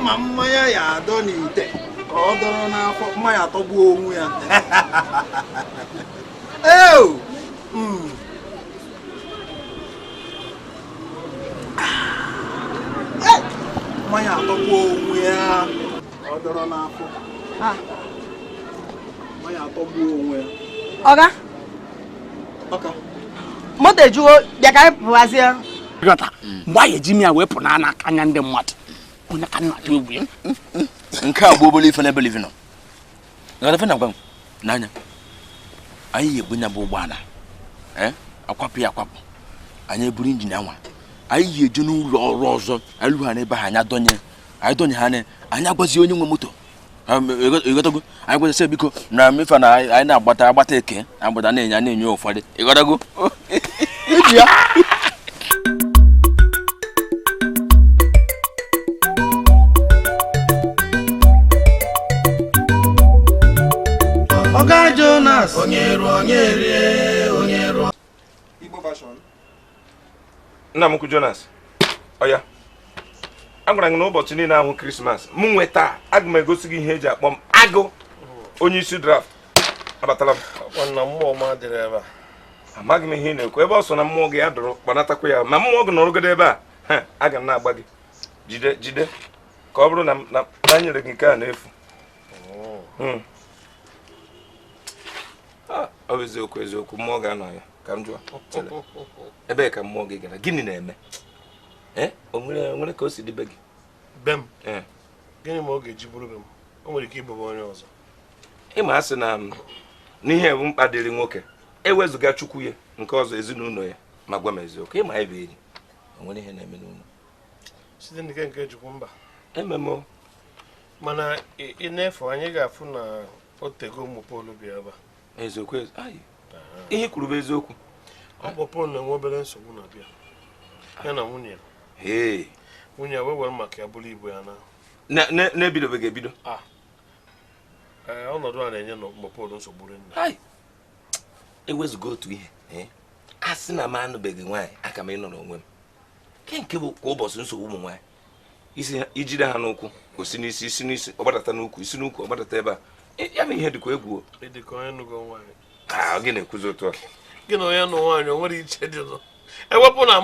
Kama mmanya ya adọ n'ite ka ọ dọrọ n'afọ, mmanya atọgbuo onwe ya. Eo! Mmanya atọgbuo onwe ya ka ọ dọrọ n'afọ. Mmanya atọgbuo onwe ya. Ọga. Ọka. Moto ejuo, bịa ka anyị pụwazie. Ghọta mgbe anyị eji m ya wee pụ na anya ndị mmadụ, onye ka nna atụ egwu ya. Nke a bụ obere ife n'ebe livi nọ. Na gwa m n'anya, anyị ga-ebu nya bụ ụgbọala, akwapụ ya akwapụ, anyị eburu injin anwa, anyị ga-eje n'ụlọ ọrụ ọzọ, anyị lụ ha n'ebe ha, anyị adọnye, anyị dọnye ha, anyị agwazi onye nwe moto. Ịghọtago? Anyị gwazị biko na mmefa na anyị na-agbata agbata eke agbata na-enye na-enye ụfọdụ. Ịghọtago? Iji ya. Ọga Jonas, onye ruo onye rie, onye ruo. Igbo version. Nna m ukwu Jonas, ọya agwara gị na ụbọchị niile ahụ Krismas m nweta, aga m egosi gị ihe eji akpọ m agụ onye isi draft. Abatala m. Amaghị m ihe ị na-ekwu, ebe ọ sọ na mmụọ gị ya dụrụ kpanatakwa ya, ma mmụọ gị nọrọgodo ebe a, ha aga m na-agba gị jide jide ka ọ bụrụ na na nyere gị nke a n'efu. Ọ bụ eziokwu eziokwu, mmụọ ga-anọ ya ka m jụọ. Ebee ka mmụọ gị gara? Gịnị na-eme? O nwere ka o si dịbe gị? Be m? Gịnị ma ọ ga-eji bụrụ be m? O nwere ike ịbụ onye ọzọ. Ịma asị na n'ihe bụ mkpa dịrị nwoke, ewezụga Chukwu ya, nke ọzọ ezinụlọ ya, ma gwa m eziokwu, ịma ebe enyi o nwere ihe na-eme n'ụlọ? Site n'ike nke Chukwu, mba. Ememe. Mana ị na-efu, anyị ga-afụ na o tego ụmụ Pọl bi ebe a. Eziokwu, ihe kwuru bụ eziokwu. Ọ bụ Pọl na-enwe obere nsogbu na bịa ya na nwunye ya. Nwunye ya wee were maka ya bụrụ ibu ya na na-ebidobeghị ebido. Ọnọdụ a na-enye mgbe Pọl nsogbu nne. Ewezụga otu ihe, a sị na m anụbeghị nwaanyị, aka m ịnọrọ onwe m. Nke bụ kwa ụbọchị nsogbu ụmụ nwaanyị, isi ijide ha n'ụkwụ, o si n'isi, isi n'isi, ọ gbadata n'ukwu, isi n'ukwu, ọ gbadata ebe a. Ya bụ ihe dịkwa egwu. Gị na-ekwuzi otu a. Gị na onye nụ nwaanyị o nwere iche dị nụ. Ewepụ na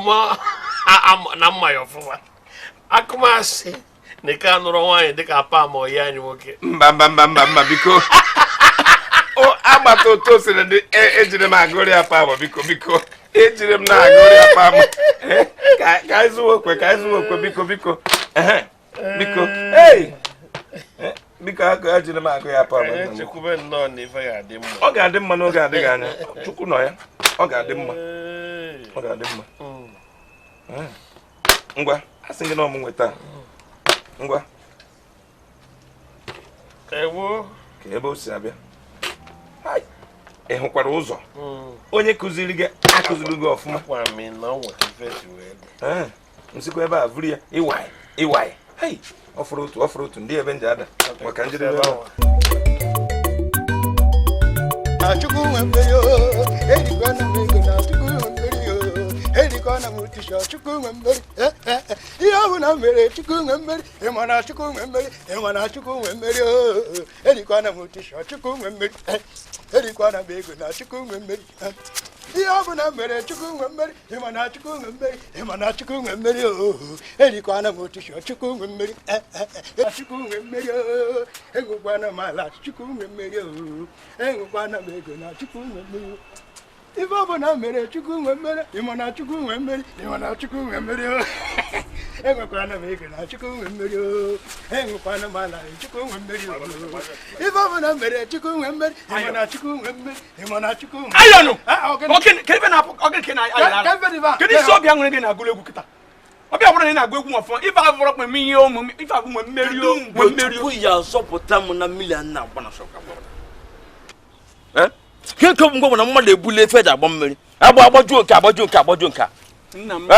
na mma ya ọfụma. Akụmasị na ike anụrụ nwaanyị dịka pa ma ọyị anyị nwoke. Mba mba mba mba mba biko. O agbata otu o siri dị, ejiri m agụrị ya pa biko biko. Ejiri m na-agụrị ya pa. Ka anyị zụwa okwe, ka anyị zụwa okwe biko biko. Biko. Ei! Biko ejiri m agụ ya pa. Ọ ga-adị mma n'oge adịghị anya. Chukwu nọ ya. Ọ ga-adị mma. Ọ ga-adị mma. Ngwa, a sị gị na ọmụ nweta. Ngwa. Ewo. Ka ebe o si abịa. Ị hụkwara ụzọ? Onye kụziri gị akụziri gị ọfụma. Nsikwa ebe a vụrụ ya ịwaị ịwaị. Hei, ọ fụrụ otu ndị ebe nje ada. Maka njedebe ebe a. Chukwu nwe mmeri o, erikwana m ego na Chukwu nwe mmeri o, erikwana m tisha Chukwu nwe mmeri. Ihe ọ bụla mere Chukwu nwe mmeri, ịma na Chukwu nwe mmeri, ịma na Chukwu nwe mmeri o, erikwana m tisha Chukwu nwe mmeri, erikwana m ego na Chukwu nwe mmeri. Ihe ọ bụla mere Chukwu nwe mmeri, ịma na Chukwu nwe mmeri, ịma na Chukwu nwe mmeri o, erikwana m tisha Chukwu nwe mmeri, Chukwu nwe mmeri o, enwekwana m ala Chukwu nwe mmeri o, enwekwana m ego na Chukwu nwe mmeri. Ife ọ bụla mere Chukwu nwe mmeri, ịma na Chukwu nwe mmeri, ịma na Chukwu nwe mmeri o, enwekwana m ego na Chukwu nwe mmeri o, enwekwana m ala Chukwu nwe mmeri o. Ife ọ bụla mere Chukwu nwe mmeri, ịma na Chukwu nwe mmeri, ịma na Chukwu nwe mmeri. Ayọnụ! Kedu isi ọbịa nwere gị na-agụrụ egwu kịta? Ọbịa bụrụ na ị na-agụ egwu ọfụma, ife abụrụ kpa eme ihe omume, ife abụ nwe mmeri o, nwe mmeri o. Chukwu ya zọpụta m na mmiri a na-agba na shọka. Ke nke bụ ngwa na mmadụ ebuli efe eji agba mmiri. Agba agbajuo nke agbajuo nke agbajuo nke. Nna m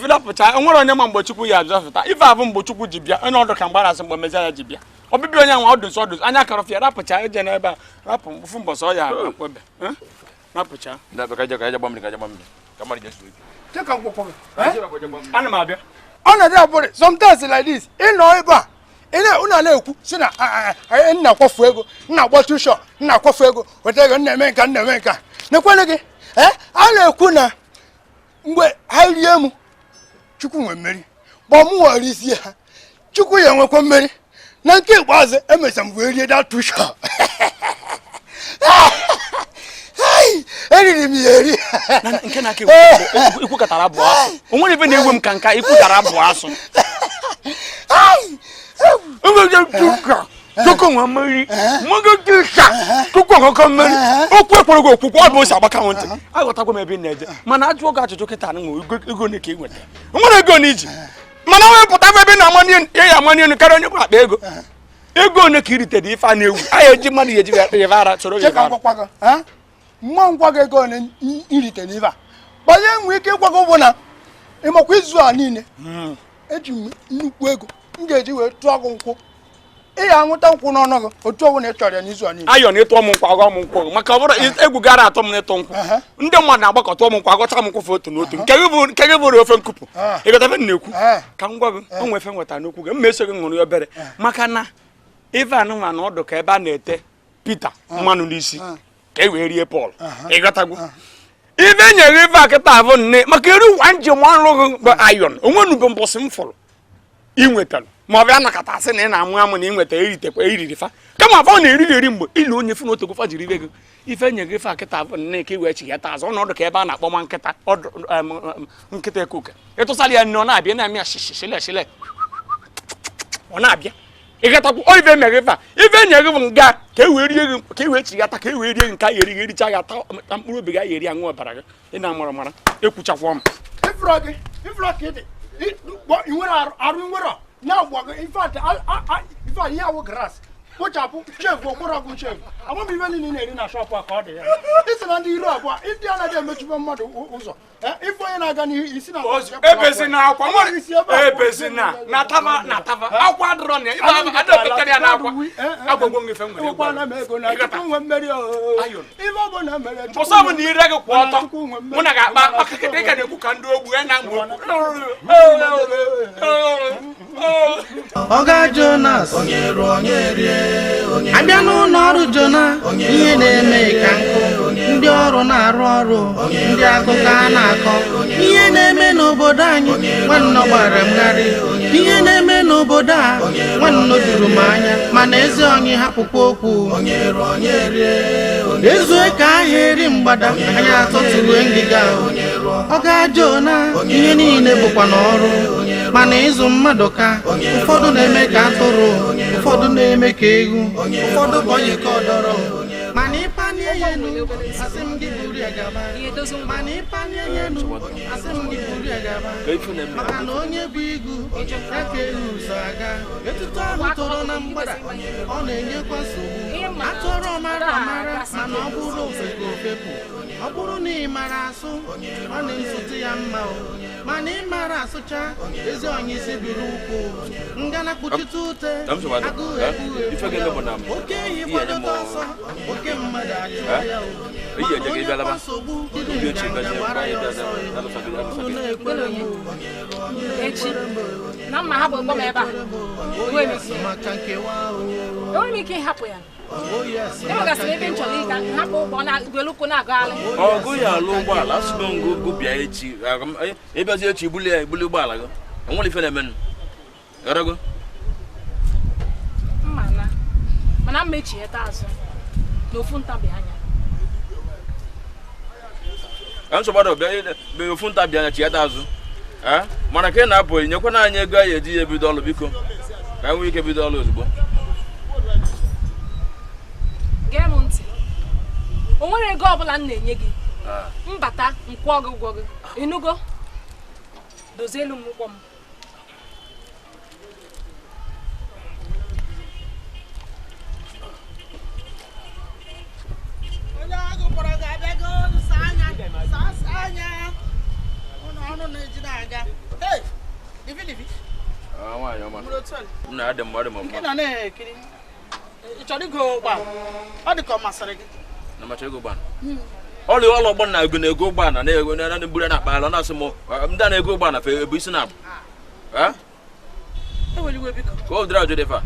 rapụcha, o nwere onye ma mgbe Chukwu ya azọpụta. Ife abụ mgbe Chukwu ji bịa, onye ọdụ ka mgbarasị mgbe Mezaya ji bịa. Ọbịbịa onye nwa ọdụsọ ọdụsọ, anya karọfịa rapụcha eje n'ebe a, rapụ mfu mbọsọ ya akwebe. Rapụcha. Ana m abịa. Ọnọdụ abụrị sometimes like this, ị nọ ebe a, Unu na-ekwu si na nna akwafu ego, nna agbatu shọ, nna akwafu ego, weta ego, nna eme nka, nna eme nka. Nekwanụ gị, a na-ekwu na mgbe ha rie m, Chukwu nwe mmeri, kpọọ mụ nwere isi ha, Chukwu ya enwekwa mmeri. Na nke ikpeazụ emesa m wee rie datu shọ. Eriri m ya eri. Nke na-aka ikwukọtara abụọ asụ. O nwere ebe na-ewe m ka nka ikwutara abụọ asụ. Chukwu nwe mmeri, Chukwu nwe mmeri, okwu ekwere gị okwukwe ọ bụ ose agbaka m ntị. Aghọtakwa m ebe ị na-eje, mana ajụọ gị ajụjụ kịta na ego ole ka ị nweta. Nwere ego na iji, mana onye pụta ebe na amanye elu karịa onye bụ akpa ego. Ego ole ka i ritere ife a na-ewu, a eji mmadụ ya eji ghara ara soro gị. Mma ngwa gị ego ole irite n'ife a, gbanye nwee ike ịgwa gị bụ na ịmakwa izu a niile eji m nnukwu ego m ga-eji wee tụọ gị nkwụ. Ị ga-anwụta nkwụ n'ọnụ gị otu ọbụla ị chọrọ ya n'izu a niile. Ayọ na ịtụ m nkwụ agọ m nkwụ maka ọ bụrụ egwu gara atọ m n'ịtụ nkwụ. Ndị mmadụ na-agbakọ tụọ m nkwụ agọcha m nkwụ fe otu n'otu. Nke gị bụrụ ofe nkụpụ. Ịghọta ebe m na-ekwu? Ka m gwa gị, o nwee efe nweta n'okwu gị, m eso gị ṅụrụ ya obere maka na ife anụmanụ ọdụ ka ebe a na-ete Pita mmanụ n'isi ka e wee rie Pọl. Ịghọtagwo? Ife nyere ife a kịta abụ nne maka eru ụwa njem ọrụ gị bụ ayọn onwenube mbọsị m fụrụ ị nwetara ma ọ bụ anakọta asị na ị na-amụ amụ na ị nweta eritekwa eriri fa kama afọ na-eriri eri mgbe ilu onye fụ na otogo fa jiri ibe gị ife nye gị ife a kịta abụ nne ka i wee chighata azụ ọnọdụ ka ebe a na-akpọ nwa nkịta ọdụ nkịta ekuke ịtụsara ya nne ọ na-abịa na-amị ya shishile shile ọ na-abịa ịgatakwu o ife mere ife a ife nye gị bụ nga ka e wee rie gị ka e wee chighata ka e wee rie gị nke a eri gị ericha ya ata mkpụrụ obi gị a eri aṅụ ọbara gị ị na-amara mara ekwuchakwa m ifrọ gị ifrọ ka ị dị ị nwere arụ nwere na-agwa gị ife ihe awụ gras kpochapụ chefu okporo chefu amam ife niile na-eri na shọpụ a ka ọ dị ya isi na ndị iru abụọ ndị anaghị emechibe mmadụ ụzọ ife onye na-aga n'ihu isi na ebezina akwa ebezina na tava na tava akwa adịrọ na adọpụtara ya n'akwa agwagwo m ife nwere ekwana m ego na Chukwu nwe mmeri ife ọ bụla mere mbọsọ bụ na ire gị kwụ ọtọ mụ na ga-akpa maka kịta ị ka na-ekwu ka ndị ogbu ya na mgbe Oga Jonas abịa n'ụlọ ọrụ Jona ihe na-eme ka nkụ ndị ọrụ na-arụ ọrụ ndị akụkọ a na-akọ ihe na-eme n'obodo anyị nwanne gbara mgharị ihe na-eme n'obodo a nwanne juru m anya mana ezi onye hapụkwa okwu ezue ka ahịa eri mgbada anya atọtụrụ ngịga Oga Jona ihe niile bụkwa n'ọrụ mana ịzụ mmadụ ka ụfọdụ na-eme ka atụrụ ụfọdụ na-eme ka ewu ụfọdụ bụ onye ka ọdọrọ mana ịpanye ya elu asị m gị buru ya gaba mana ịpanye ya elu asị m gị buru ya gaba maka na onye bụ igu ya ka ewu ụzọ aga etuto ahụ toro na mgbada ọ na-enyekwa nsogbu atụrụ mara amara mana ọ bụrụ ofe ka ofepụ ọ bụrụ na ị mara asụ ọ na-esote ya mma o mana ị mara asụcha ezi onye isi biri ụkwụ ngana kpuchite ute agụụ egbughị egbu oke ehi gbadote ọsọ oke mmadụ achụọ ya o mana onye kwa nsogbu jiri nganga gbara ya ọsọ unu na-ekwere m echi na mma hapụ ụgbọ m ebe a maka nkewa o enweghị m ike ịhapụ ya enwegasịrị ebe m chọrọ ịga hapụ ụgbọ na ụkwụ na-agagharị ọgụ ya alụ ụgbọala asụgo ngụ bịa echi ịbịazi echi ibuli ya ibuli ụgbọala gị enwere ife na-emenụ gharago mma na mana mma echigheta azụ n'ofu ntabi anya ka nsogbu bịa ofu ntabi anya chigheta azụ mana ka ị na-apụ nyekwana anyị ego anyị eji ya ebido ọlụ biko ka anyị nwee ike bido ọlụ ozugbo gee m ntị o nwere ego ọbụla m na-enye gị mbata nkwụọ gị ụgwọ gị ịnụgo dozie elu m ụgwọ m onye agụ kpọrọ gị abịago saa anya saa anya ụlọ ọrụ na-ejide aga nke nọ na-ekiri ị chọrọ ịgo ụgbọala ọ dị ka ọ masịrị gị ọlụ ọlụ ọgbọ na ego na-ego ụgbọala na-ego na-eburu na akpa ala na-asị m ndị a na-ego ụgbọala fe ebu isi na-abụ Eweliwe biko. Ka ọ dịrị ajụ dị fa.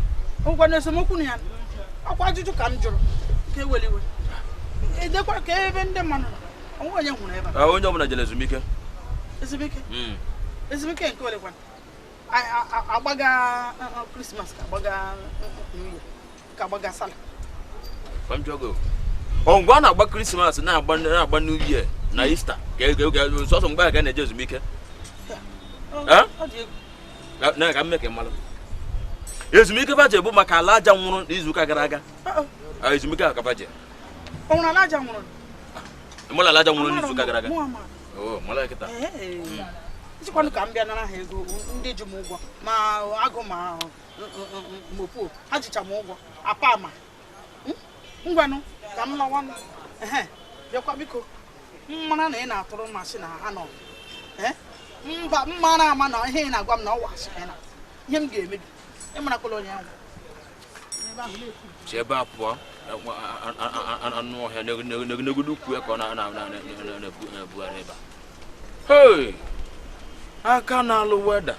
Ngwa na esemokwu na ya. Ọkwa ajụjụ ka m jụrụ. Ka eweliwe. Edekwa ka ebe ndị mmadụ nọ. Onwe onye hụrụ ebe a. Onye ọbụla jere ezumike. Ezumike? Ezumike nke olekwana? Agbaga Krismas ka agbaga New Year ka agbaga Sala. Ọ ngwa na-agba Krismas na-agba New Year na Easter ka sọsọ mgbe a ga na-eje ezumike. Ka m mee ka mmalụ. Ezumike baje bụ maka ala aja nwụrụ n'izuụka gara aga. Ezumike a ka baje. Ọ nwụrụ ala aja nwụrụ? Mụla ala aja nwụrụ n'izuụka gara aga. Oh, mala kịta. Nchịkwanụ ka m bịa nara ha ego ndị ji m ụgwọ ma agụ ma mopuo ha jicha m ụgwọ apa ama ngwanụ ka m lawanụ. Bịakwa biko mmara na ị na-atụrụ masị na ha nọ mba mmara ama na ihe ị na-agwa m na ọ wasị na ihe m ga-eme gị ịmarakwala onye ahụ si ebe a pụọ anụ ọhịa n'egodo ukwu ya ka ọ na-ebugharị ebe a. Hey! Aka na-alụ weda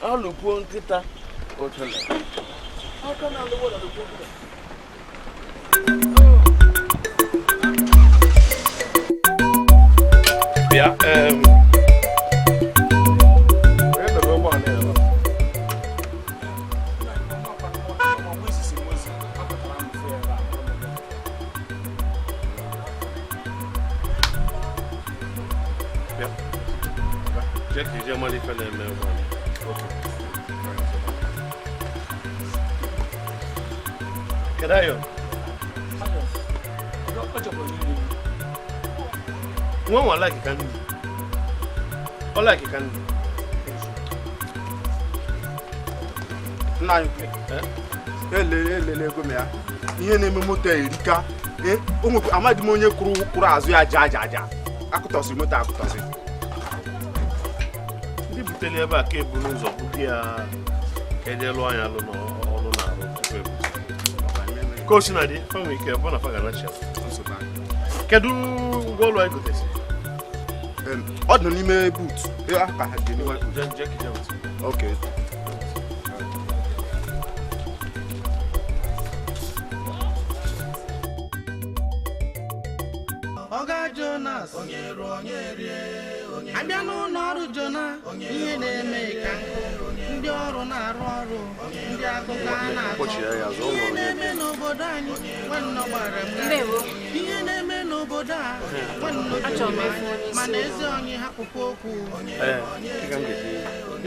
alụkwuo nkịta otele. Aka na-alụ weda alụkwuo nkịta. Bịa Kedu nwa nwa like ka nri ọ like ka nri nna anyị elele ego m ya ihe na-eme moto erika. Amaghị m onye kwụrụ azụ ya aja aja aja akụtọsị moto akụtọsị. Ndị butere ebe a ka eburu ụzọ buga ya ka eje lụọ anya alụ n'ọrụ na-arụ tupu ebute. Ka o si na dị fa nwere ike bụ na fa ga-anachi. Kedu ngwa ọrụ anyị gotesi? Ọ dị n'ime buut. Okay. Oga Jonas abịa n'ụlọ ọrụ Jona ihe na-eme ka ndị ọrụ na-arụ ọrụ ndị akụkọ a na-akọ ihe na-eme n'obodo anyị nwanne gbara m ihe na-eme n'obodo a nwanne mana ezi onye hapụkwa okwu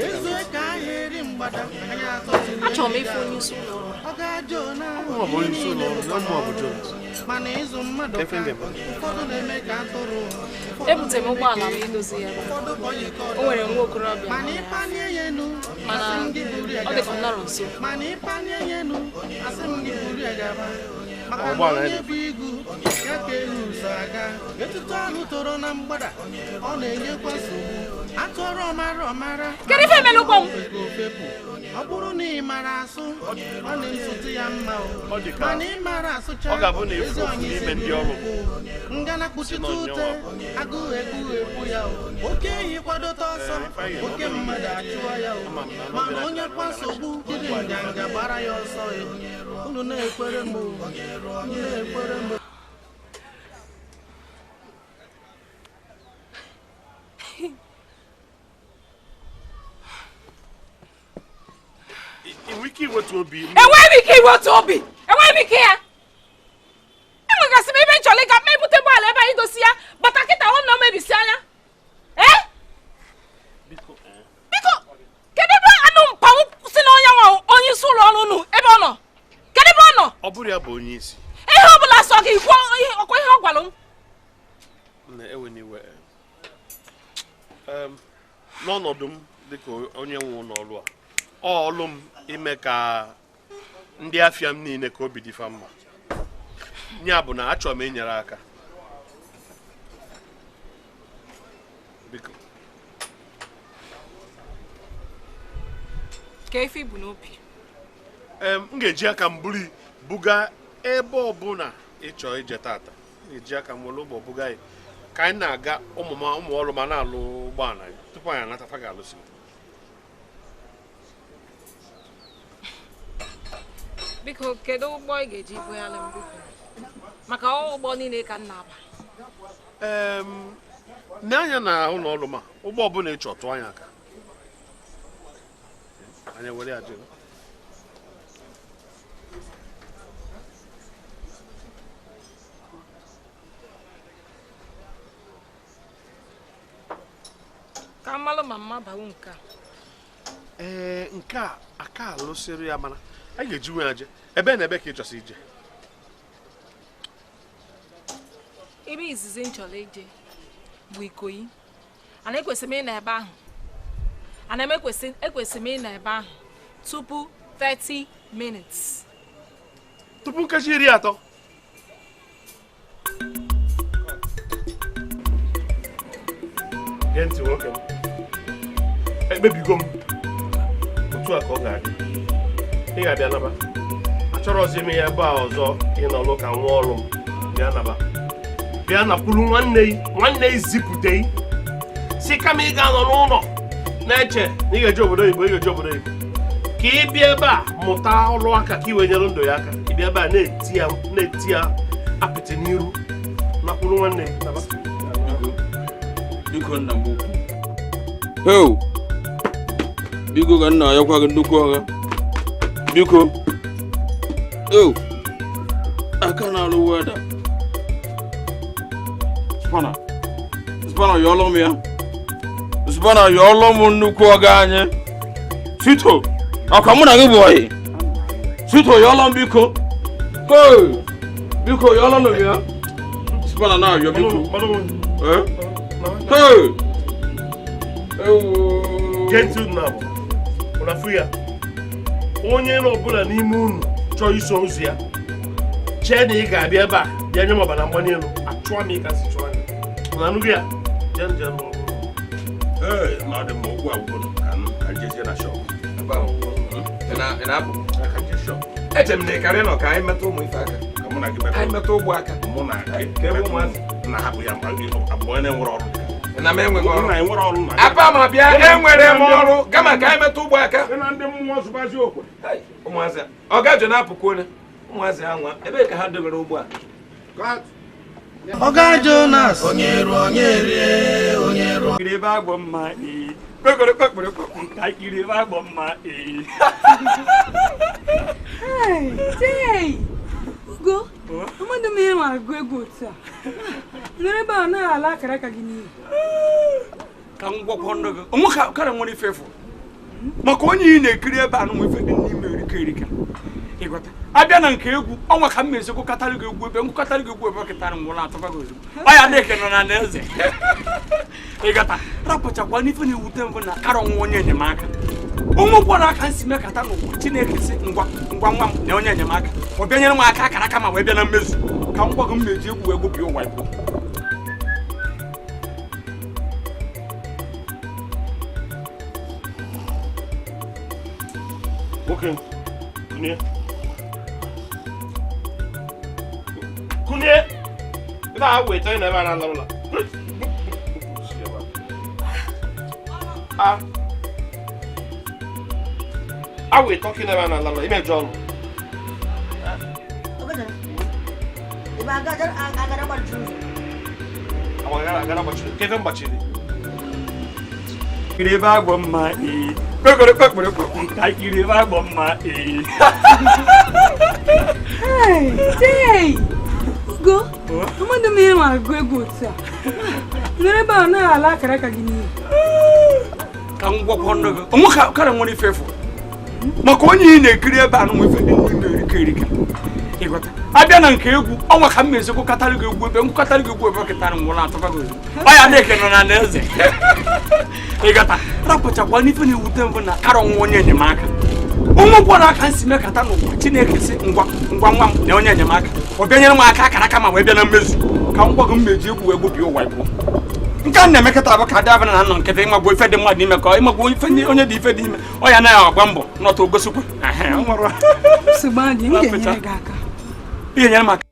ezu ka ahịa eri mgbada anyị atọtụrụ Oga Jona mana ịzụ mmadụ ka ụfọdụ na-eme ka atụrụ Ebute m ụgbọala m idozi ya. O nwere nwa okorobịa mana ịpanye ya enu mana ọ dị ka ọ nọrọ nso. Mana ịpanye ya enu asị m gị buru ya gaba maka na onye bụ igu ya ka ehu ụzọ aga etuto ahụ toro na mgbada ọ na-enyekwa nsogbu atụrụ ọmara ọmara. Kedu ife emela ụgbọ m? Ọ bụrụ na ị mara asụ ọ na-esotụ ya mma mana ị mara asụcha ezi onye isi ngana kpuchite ute agụụ ekpughi ekpu ya oke ehi kwadote ọsọ oke mmadụ achụọ ya mana onye kwa nsogbu jiri nganga gbara ya ọsọ. Unu na-ekwere m na-ekwere m. Enweghị m ike iwetu obi. Enweghị m ike ya. Enwegasị m ebe m chọrọ ịga ma ebute ụgbọala ebe anyị dosi ya bata kịta ọ na mebisi anya. Ee? Biko kedu ebe anụ mpanwụ si na onye nwa onye isi ụlọ ọrụ unu ebe ọ nọ? Kedu ebe ọ nọ? Ọ bụrụ ya bụ onye isi. Ihe ọ bụla sọ gị kwuo ọkwa ihe ọ gwara m. Na-ewe n'iwe n'ọnọdụ m dịka onye nwe ụlọ ọrụ a ọlụ m ime ka ndị afịa m niile ka obi dị fa mma. Ya bụ na achọrọ m inyere aka. Biko. Ka ife ibu n'obi. M ga-eji aka m buru buga ebe ọbụla ị chọọ ije tata. M ga-eji aka m were ụgbọ buga ya ka anyị na-aga ụmụ ọrụ ma na-alụ ụgbọala tupu anyị anata fa ga-alụsị. Biko, kedu ụgbọ ị ga-eji bugharị m biko? Maka ụgbọ niile ka m na-aba. N'anya na ụlọ ọrụ ma ụgbọ ọbụla ị chọ tụọ anya aka. Anyị were ya jee. Ka mmalụ ma mma bawu nke a. Ee, nke a aka alụsịrị ya mana anyị ga-eji nwe ya jee. Ebe na ebe ka ị chọsị ije? Ebe izizi m chọrọ ije bụ Ikoyi. Ana ekwesịrị m ịnọ ebe ahụ. Ana m ekwesịrị m ịnọ ebe ahụ tupu 30 minutes. Tupu nkeji 30. Gee ntị nwoke m. Ekpebigo m otu a ka ọ ga-adị. Ị ga-abịa naba. Achọrọzi m ya ebe a ọzọ ịnọlụ ka nwa ọrụ m. Bịa naba. Bịa nakwuru nwanne gị zipụte gị. Si kama ị ga-anọ n'ụlọ na-eche na ị ga-eje obodo oyibo, ị ga-eje obodo oyibo. Ka ị bịa ebe a mụta ọrụ aka ka ị wee nyere ndụ ya aka. Ị bịa ebe a na-eti ya apịtị n'iru. Nakwuru nwanne gị naba. Biko nna m ukwu. Heu! Biko ka nna ya kwa gị nnukwu ọha. Biko. Eu! Aka na-alụ weda. Spana. Spana yọọlọ m ya. Spana yọọlọ m nnukwu ọga anyị. Sito! Akwa mụ na gị bụ ọyị. Sito yọọlọ m biko. Koo! Biko yọọlọ m ya. Spana na-ayọ biko. Eh? Hey! Gee ntị unu abụọ. Unu afụ ya. Onye na ọbụla n'ime unu chọọ iso ozu ya chee na ị ga-abịa ebe a bịa nye m ọbara mgbali elu achụọ m ịka si chụọ anya. Unu anụghị ya? Jee njem ọrụ. Ee, na ọ dị mma okwu agwụgwụ ka m jezie na shọp. Ị na-apụ? Eche m na ị karị nọ ka anyị metụ ụmụ ife aka. Mụ na gị Anyị metụ ụgbọ aka. Mụ na gị Ka ebe ụmụazị. na-ahapụ ya abụọ onye nwere ọrụ. Na m enweghị ọrụ. Na enwere ọrụ na Apa ma bịa enwere m ọrụ kama ka anyị metụ ụgbọ aka. Na ndị mmụọ zụbazi okwe. Ụmụazị ọ gajọ na-apụkwa onye ụmụazị anwa ebee ka ha dobere ụgbọ a? Oga Jonas onye ruo onye rie onye ruo. Kiri ebe agbọ mma ee. Kpekpere kpekpere kpekpere ka kiri ebe agbọ mma ee. Hey, Jay! Ugo, mmadụ m ihe ma agụ egwu otu a. Nọrọ ebe a na-ala akara aka gị n'ihu. Ka m gwakwa ndụ gị. Onwe ka kara nwere ife efu. Maka onye ị na-ekiri ebe a nụ ife dị n'ime erika erika. Ịghọta. Abịa na nke egwu, ọnwa ka m mezi gụkọtara gị egwu ebe ngụkọtara gị egwu ebe kịtara nwụrụ atụba gị ozugbo. Ọ ya na-eke nọ na eze. Ịghọta. Rapụchakwa n'ife na-ewute mbụ na karọ nwa onye enyemaka. Onwe kwara aka nsi mekata n'ụwa Chineke si ngwa ngwa nwa m na onye enyemaka. Ọ bịa nyere m aka akara aka ma wee bịa na mmezu. Ka m gwa gị mmeji egwu wee gwupịa ụwa igbo. Nwoke, kunie. Kunie! Ebe a weta ị na ebe a na-ala ụlọ. A. A weta ọkụ ebe a na-ala ụlọ, imejọ ọnụ. Agara gbachiri. Kedu mgbachiri? Kiri ebe agbọ mma ee. Kpekpere kpekpere kpekpere ka kiri ebe agbọ mma ee. Hey, Jay! Ugo, mmadụ m ihe ma agụ egwu otu a. Nọrọ ebe a na-ala akara aka gị n'ihu. Ka m gwakwa ndụ gị. Onwe ka kara nwere ife efu. Maka onye ị na-ekiri ebe a nụ ife dị n'ime erika erika. Ịghọta. Abịa na nke egwu, ọnwa ka m mezi gụkọtara gị egwu ebe ngụkọtara gị egwu ebe kịtara nwụrụ atụba gị ozugbo. Ọ ya na-eke nọ na eze. Ịghọta. Rapụchakwa n'ife na-ewute mbụ na karọ nwa onye enyemaka. Onwe kwara aka nsi mekata n'ụwa Chineke si ngwa ngwa nwa m na onye enyemaka. Ọ bịa nyere m aka akara aka ma wee bịa na mmezu. Ka m gwa gị mmeji egwu wee gwupịa ụwa igbo. Nke a na-emekọta abụ ka dị abụ na nọ nkịtị ịmagbu ife dị mmadụ n'ime ka ịmagbu ife onye dị ife dị ime. Ọ ya anaghị agba mbọ nọta ogosikwa. Nsogbu adị, m ga-enyere gị aka. Ị ga-enyere m aka.